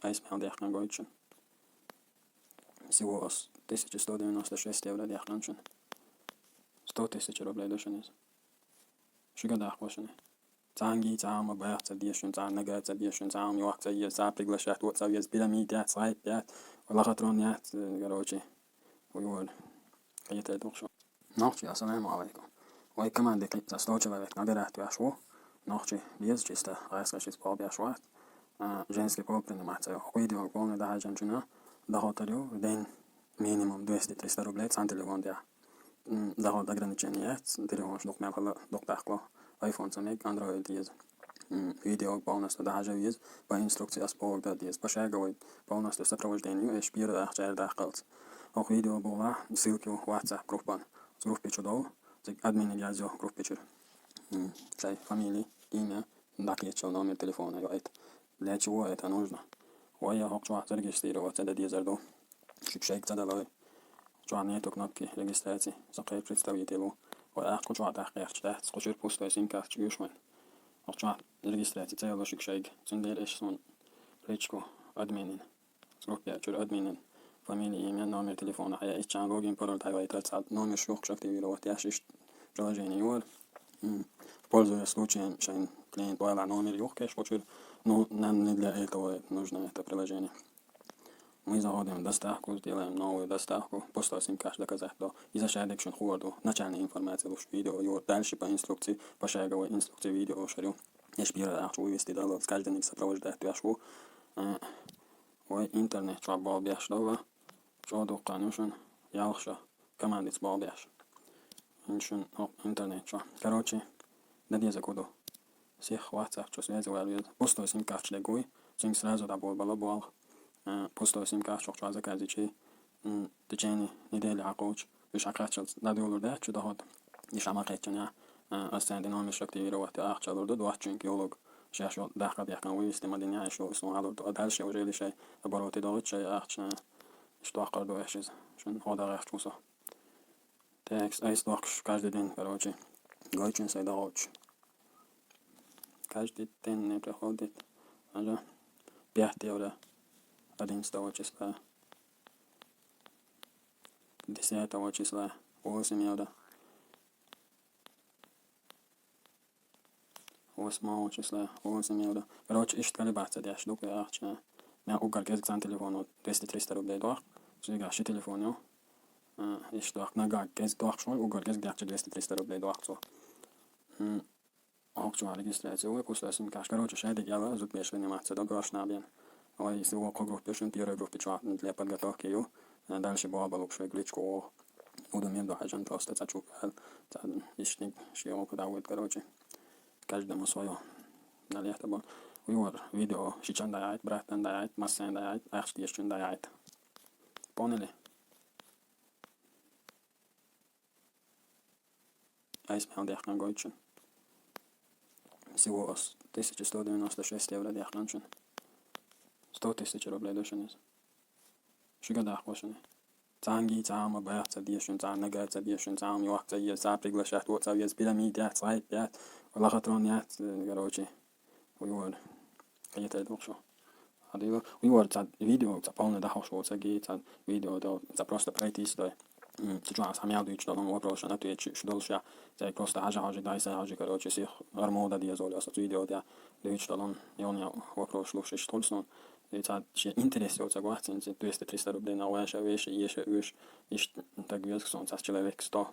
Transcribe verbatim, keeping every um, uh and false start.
Айса мел дехкан гойту шуна. Всего ас тысяча сто девяносто шесть евро дехкан шуна. Сто тысяч рублей ду шуна иза. Шуга дахко шуна. Цхьанги цхьа ма баьха ца деза шуна, цхьа нага ца деза шуна, цхьа ма йохка ца еза, цхьа приглашать во ца веза, пирамид яц, хайп яц, лохотрон яц, короче. Уй вон. Кхетар дукха шу. Нохчий, ассаламу алайкум. Вай команди кхин цхьа сто человек набирать веш ву. Нохчий беза чисто гӀайскашица болх беш вац. А, женский пол принимать ца йо. Хукуй диван полный дахьажан чуна. Дохотар ю, в день минимум двести-триста рублей цхьан телефон дя. М, доход ограничение яц, телефонаш дукха мел хала дукха дахкло. Айфон ца мег, Android еза. М, видео полностью дахьажа веза, по инструкции ас полга деза, пошаговый полностью сопровождение, эш пира ахча эр дахкалц. Ох видео була, ссылки WhatsApp группан. С группи чудо, цик админ язё группи чур. М, цай фамилия, имя, дакечо номер телефона, ё это. Для чего это нужно? Вай я хок чуа зарегистрироваться да дезарду. Шук шайк ца далой. Чуа нету кнопки регистрации. Сакхай представителю. Вай ах ку чуа тах кайх чтац. Кучур пустой симках чуюшман. Ох чуа регистрации цело шук шайк. Цундер эш сон. Личку админин. Группе чур админин. Фамилия, имя, номер телефона. Хая иччан логин, пароль тайвай траца номер шук активировать. Я шиш приложение юар. М. Пользуясь случаем, шайн клиент вайла номер юх кеш кучур. Ну, нам не для этого нужно это приложение. Мы заходим в доставку, сделаем новую доставку. Пустой симкаш доказать до. И за шайдек шун хуарду. Начальная информация луш видео. И вот дальше по инструкции, пошаговой инструкции видео шарю. Эш пира ахчу вывести дало. С каждым их сопровождать вяшку. Э, ой, интернет чуа бал бяш дала. Чуа дуккан юшун. Ялхша. Командец бал бяш. Иншун, о, интернет чуа. Короче, да деза куду. Всех WhatsApp чуа связи варвез. Пустой симкаш дегуй. Сим сразу да бал бала бал. Э, пустой симкаш чуа заказичи. М, в течение недели акуч. Уж акачал да доллар да, чудо ход. Иш ама кечен я. Э, ас сенди номер активировать ахча лурду, двадцать чунки олуг. Шаш ё дахка дехкан вывести мадин я, иш ё сон алурду. А дальше уже лишай обороты долучай ахча. Что аккорду эшиз. Шун хода ахча усо. Так, айс дохш каждый день, короче. Гойчен сай дохш. Каждый день не приходит. Ага. Пять евро. Одиннадцатого числа. Десятого числа. Восемь евро. Восьмого числа. Восемь евро. Короче, ишт колебаться дяш дук ахча. Мя угар кезг сан телефон, вот, двести-триста рублей дох. Сига ши телефон, ё. А, ишт дох, нага кезг дох шой, угар кезг дяхча двести-триста рублей дох цо. М, охчуа регистрация, ой, пустой симкаш. Короче, шайдик яла, зуд беш заниматься, до грош набен. Ой, если его ко группе, шун первой группе чуа для подготовки, ю. А дальше баба лук шой гличку, о. Буду мем дохажан просто цачук. Ца ишник, шио куда будет, короче. Каждому свое. Дали это был. Уйвар видео шичан даяйт, братан даяйт, массен даяйт, ахш дешчун даяйт. Поняли? Айс мел дехкан гойтшин. Всего ас тысяча сто девяносто шесть евро дехкан шин. Сто тысяч рублей душин из. Шуга дахкошин. Цанги, цама баях ца дешин, ца нага ца дешин, цам юах ца ез, ца приглашать, вот ца ез, пирамид яц, хайп яц, лохотрон яц, э, короче. Уйвар. Кайта духшо. Адила, уйвар ца видео, ца полный дахошо, ца ги, ца видео, да, ца просто пройти стой. М, ца чуа самял дюч долон вопрос, на ответ, ш-, ш-, дол ша. Ца просто ажа, ажа, дай са, ажа, короче, сих армода диазоли, аса видео, да, дюч долон, и он я вопрос, слушаешь, тольсон. И ца, че интерес, ца гуахцин, ца двести-триста рублей на ваша, веши, еши, веш, иш, так вес, сон, ца человек сто.